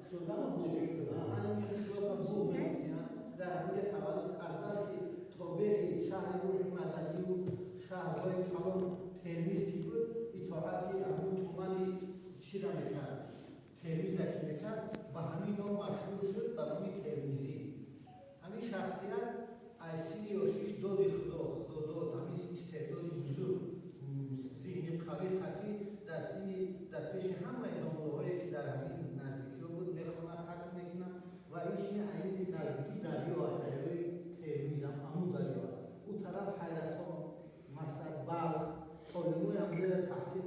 Қишлоқ Буғ, ҳамин қишлоқа Буғ мегуфтиянд. Дар ҳаминҷа таваллуд шуд. Азбаски тобеи шаҳри рӯҳи маданию шаҳрҳои калон Термиз ки буд, итоати ҳамун тумани чира мекард, Термиза ки мекард, ба ҳамин ном машҳур шуд, ба номи Термизӣ. Ҳамин шахсият аз синни ёшиш доди Худо, Худо дод ҳамин истеъдоди бузург, зеҳни қавӣ қатъӣ. Дар синни дар пеши ҳамаи домлаҳое, ки дар ҳамин наздикиҳо буд, мехона, хатм мекунад ва ин шини айни наздики дарё, дарёи Термизам, Аму дарё, ӯ тараф Ҳайратон, масал, Балх, олимои ҳамҷоя таҳсил.